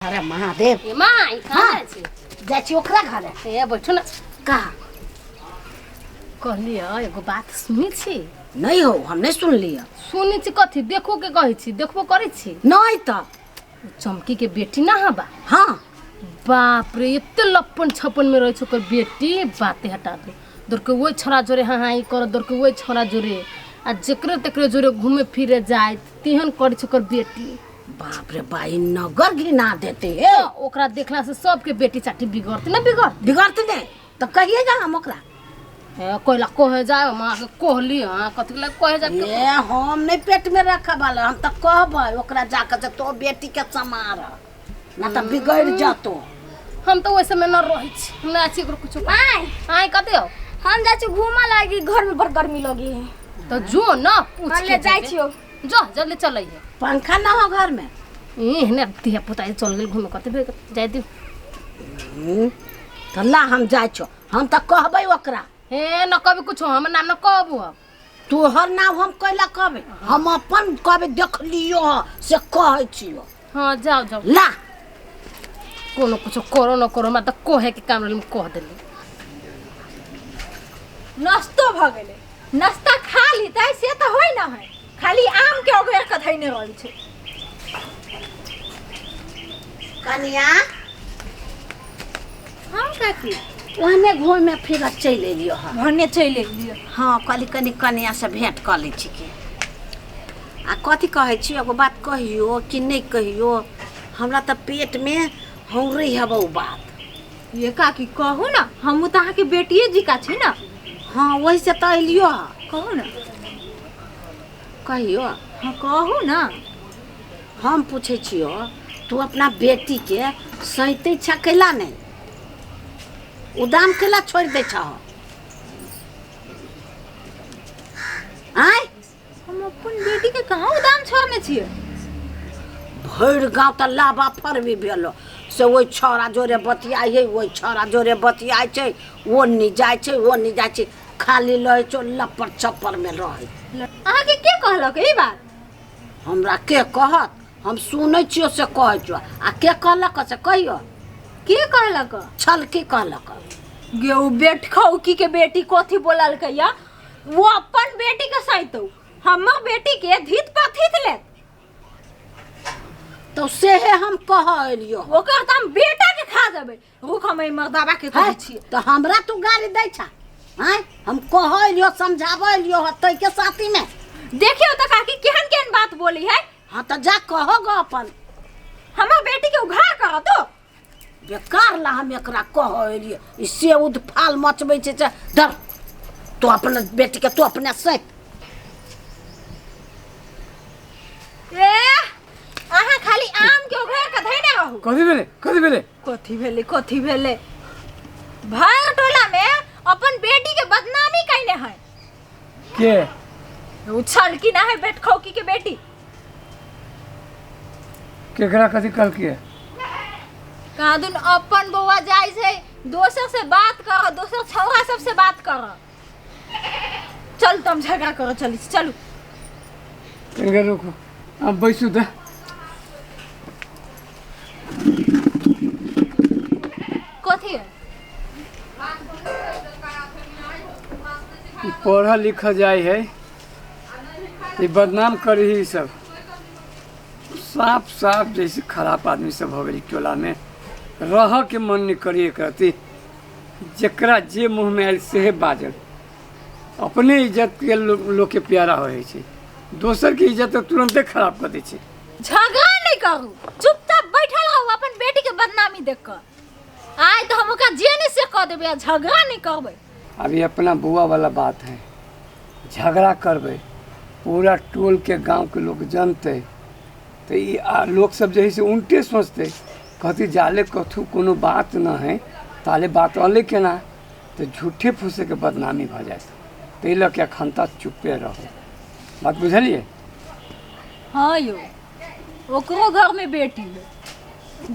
अरे महादेव। ए माँ, ई कहाँ हाँ। जाइ छी? जाइ छी ओकरा घरे। ए बैठू ने। का कहलियै एगो बात सुनै छी? नहीं हो, हम नहीं सुनलियै। सुनै छी कथी? देखो के कहै छी, देखबो करै छी? नहीं तऽ। चमकी के बेटी ना हबा? हाँ। बाप रे, एते लप्पन छप्पन में रहै छै ओकर बेटी, बाते हटा दे। दौड़ के ओहि छोरा जोरे हाँ हाँ ई कर, दौड़ के ओहि छोरा जोरे आ जेकरे तेकरे जोरे घूमे फिरे जाय, तेहन करै छै ओकर बेटी। बाप रे बा, ई नगर घिना देते हे। तऽ ओकरा देखला से सबके बेटी चाटी बिगड़ते ना बिगड़ते? बिगड़ते नहीं तब कहिए जा हम ओकरा। हे कोइला कहे जाय, माँ के कहली, हाँ कथी ला कहे जाय? ए हम नहीं पेट में रखे वाला, हम तऽ कहबै ओकरा जाके जे तो बेटी के समार ना तऽ बिगड़ जतो। हम तऽ ओहि समय न रहै छी, हम ना छी एकरो कुछो। माय। आय कते हो? हम जाइ छी घूमऽ लागी, घर में बड़ गर्मी लगी है। तऽ जो ना पूछ हम के ले जाइ जेबे। छियौ। जो जल्दी चलै है। पंखा ना हो घर में? एहने धिया पुता चल गेल घूमे, कते बेर जाय दियौ। तऽ ला हम जाइ छौ, हम तऽ कहबै ओकरा। हे न कहबी कुछो, हमर नाम न कहबू अब। तोहर नाम हम कैला कहबै? हम अपन कहबै, देखलियो ह से कहै छियो। हाँ जाओ जाओ। ला कोनो कुछो करो न करो, हमरा तऽ कहे के काम रहल, हम कह देली। नाश्तो भऽ गेलै, नाश्ता खा लीतै से तऽ होइ न है, खाली आम के ओगेर के धैने रहै छै। कनिया। हाँ काकी। ओहने घूमे फिर चलि एलियो हँ। भने चलि एलियो। हाँ कहली कनि कनिया से भेंट कऽ लै छी के। आ कथी कहै छी, एगो बात कहियो कि नहि कहियो? हमरा तऽ पेट में हौरै हब ओ बात। ये काकी कहू ना, हमहूँ तऽ अहाँके बेटिए जिका छी ना। हाँ वही से तऽ एलियो हँ। कहू ना। कहियो? हाँ कहू ना। हम पूछै छियो, तू अपना बेटी के सैतै छ कैला नहि, उदाम कैला छोड़ि दै छह? आँय? हम अपन बेटी के कहाँ उदाम छोड़ने छियै? भरि गाँव तऽ लाबा फरबी भेलो से ओहि छौड़ा जोरे बतियाइ है, ओहि छौड़ा जोरे बतियाइ छै, ओ नहि जाइ छै, ओ नहि जाइ छै, खाली रहै छौ लप्पर चप्पर में रहै। अहाँके के कहलक ई बात? हमरा के कहत? हम सुनै छियो से कहै छियो। आ के कहलक से कहियो? के कहलक? छल की कहलक? गे उ बेटखौकी के बेटी कथी बोललकै या? वो अपन बेटी के सैतौ, हमर बेटी के धीत पर थीत लेत। तो सेहे हम कह एलियो। ओकर तऽ हम बेटा के खा जेबै। रुक, हम एहि मर्दाबा के कहै छियै। तऽ हमरा तू गाली दै छा? आँय, हम कह एलियो, समझाबऽ एलियो ह तै के साथी में। देखियौ तऽ काकी केहन केहन बात बोली है। हाँ तऽ जा कहो गो अपन। हमर बेटी के उघार करऽ तो। बेकार ला हम एकरा कह एलियै, ई से उदफाल मचबै छै से धर तू अपना बेटी के, तू अपने सैत। ए अहाँ खाली आम के उघार के धैने रहू। कथी भेलै? कथी भेलै? कथी भेलै? कथी भेलै? भर टोला में अपन बेटी के बदनामी कैने है। के? उ छलकी ना है बेटखौकी के बेटी। केकरा कथी कहलकै? कहाँ दुन अपन बौआ जाइ छै दोसर से बात कर, दोसर छौड़ा सब से बात कर। चल तुम झगड़ा करो, चली चलू। कनिका रुकू, अब बैसू तऽ। कथी है? ई पढ़ल लिखल जाइ है, ई बदनाम करी ही सब। साफ साफ जैसे खराब आदमी सब हो गेल टोला में, रह के मन नहीं करी एकरती। जकरा जे मुँह में आयल सेहे बाजल। अपने इज्जत के लोग के प्यारा होइ छै, दोसर के इज्जत तो तुरंते खराब कर दै छै। झगड़ा नहीं करू, चुपचाप बैठल रहू अपन बेटी के बदनामी देख कर। आइ तो हम ओकरा जे नहीं से कह देबै, आ झगड़ा नहीं करबै। अभी अपना बुआ वाला बात है, झगड़ा करबै पूरा टोल के गांव के लोग जानते तो ई लोग सब जे है से उल्टे सोचते, कहती जाले कथू कोनो बात न है ताले बात अले केना, तो झूठे फूसे के बदनामी भ जाए। ताहि लऽ के अखन तक चुप्पे रहो। बात बुझलिए? हाँ यो, ओकरो घर में बेटी है,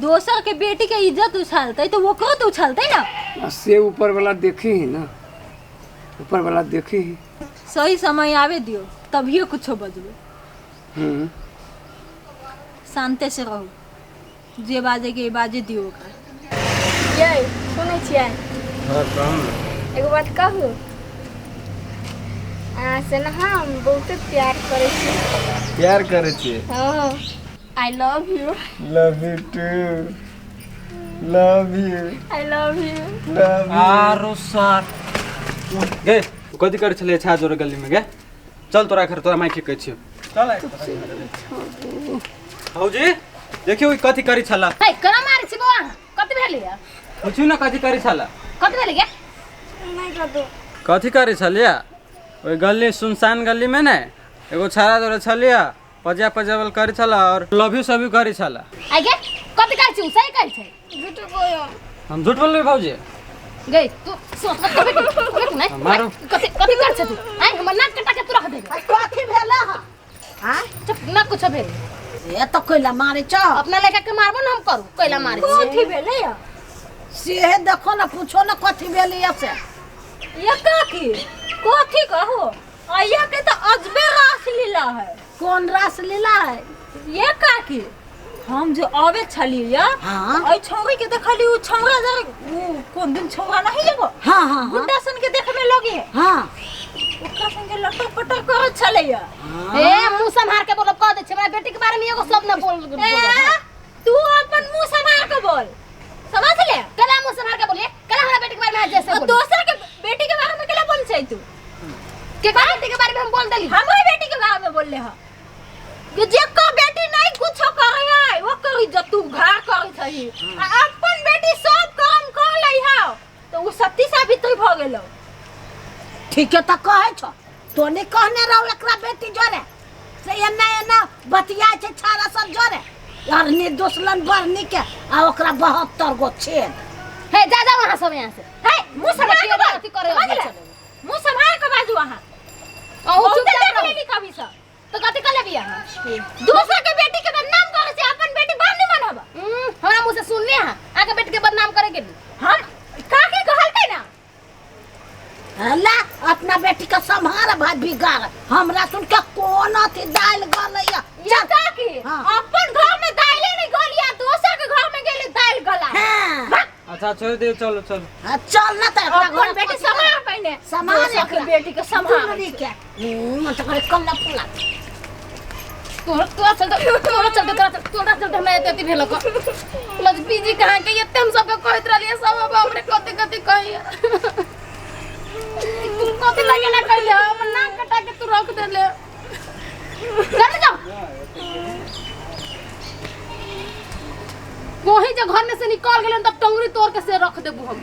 दोसर के बेटी के इज्जत उछालते तो ओकरो तो उछालते ना। आ से ऊपर वाला देखे ही ना, ऊपर वाला देखे ही। सही समय आवे दियो तभिए कुछो बजबे। शांते से रहू। जे बाजे के बाजे दियो ओकरा। ये सुनै छियै? हाँ, कहू ने। एगो बात कहू? अहाँ से ने हम बहुते प्यार करै छी। प्यार करै छियै? हँ, I love you. Love you too. Love you. I love you. Love. आरो सर गे, कथी करै छलै छा जोरे गलीमे? गे चल, तोरा घर तोरा माइके कहै छियौ, चल। भौजी, देखियौ ई कथी करै छला। हे, केना मारै छी बौआ? कथी भेलै? पूछियौ ने कथी करै छला। कथी भेलै गे? नहि कतौ। कथी करै छलियै ओहि गली, सुनसान गलीमे ने? एगो छाड़ा जोरे छलियै, पजिया पजियावल करै छला और लव you सब करै छला। आइ गे, कथी कहै छी? उ सही कहै छै? झूठो बोलो। हम झूठ बोलबै भौजी? गे तू सोच कभी कभी नहीं। मारो। कथी कथी कर छै तू? आइ हमर नाक कटा के तू रख देबे। कथी भेल हँ? आँय? चुप, ना कुछ भेल। ए तऽ कैला मारै छौ? अपना लड़का के मारबो न हम करू, कैला मारै छी? कथी भेलै या? सेहे देखो ने, पूछो ने कथी भेलै से। ये काकी, कथी कहू, अइया के तऽ अजबे रास लीला है। कोन रास लीला है? ये काकी, हम जो आवे छलियै या हाँ। एहि छौरी के देखली, उ छौरा जर उ कोन दिन छौरा नहीं एगो हाँ हाँ हाँ गुंडा सन के देखे में लगी है, ओकरा संगे लटर पटर करत छलै या। ए, मुंह संभार के बोलब, कह दे छी, हमरा बेटी के बारे में एगो शब्द न बोल ए, बोलब। तू अपन मुंह संभार के बोल, समझ ले। केना मुंह संभार के बोलिए? केना हमरा बेटी के बारे में जैसे और बोली? दोसर के बेटी के बारे में केला बोल छै तू? के बेटी के बारे में हम बोल देली? हमरे बेटी के बारे में बोलले ह कि जेकर बेटी नहीं कुछो करे है ओकर इज्जत तू घर करे छही, आ अपन बेटी सब काम कर लै है तो उ सती सावित्री भ गेलो। ठीके तऽ कहै छौ। तो नहीं कहने रहो एकरा बेटी जोरे से एना एना बतिया छै छाड़ा सब जोरे और निर्दोषलन बरनी के आ ओकरा 72 गो छेद। हे, जा जा वहां सब यहाँ से। हे, मुंह संभाल के बोल। अथी करे समझ ले? मुंह संभाल के बाजू अहाँ। अहूँ बहुते चुपचाप देख रहू। लेली कभी सब। तो कथी कर लेबी अहाँ? दोसर के बेटी के बदनाम करे से अपन बेटी बड़ निमन हब। हमरा मुंह से सुनले अहाँ आके बेटी के बदनाम करे गेली? हम काकी कहलकै ना। ला अपना बेटी के सम्हार भाई, बिगाड़ हमरा सुन के कोन अथी दालि गलैया। ये काकी, हाँ। अपन घर में दाइले नहीं गलिया, दोसर के घर में गेली दाइल गला। हाँ। अच्छा छोड़ दियौ, चलू चलू। हाँ, चल ना तऽ एकरा अपन घर बेटी सम्हार पहिने। सम्हार दोसर के एकरा। बेटी के सम्हार। दुनू के तऽ करे कल्ला फुला। तोरा तोरा चलते, तोरा चलते, तोरा चलते, तोरा चलते हमरा एते अथी भेलक। लक्ष्मी जी कहाँ के एते हम सबके कहैत रहलियै, सब अब हमरे कथी कथी कहैया। तू कथी लगे ना कहले, हमर नाक कटा के तू रख देले। घर में जाओ। वही जो घर में से निकल गेलन तब टंगरी तोड़ के से रख देबू हम।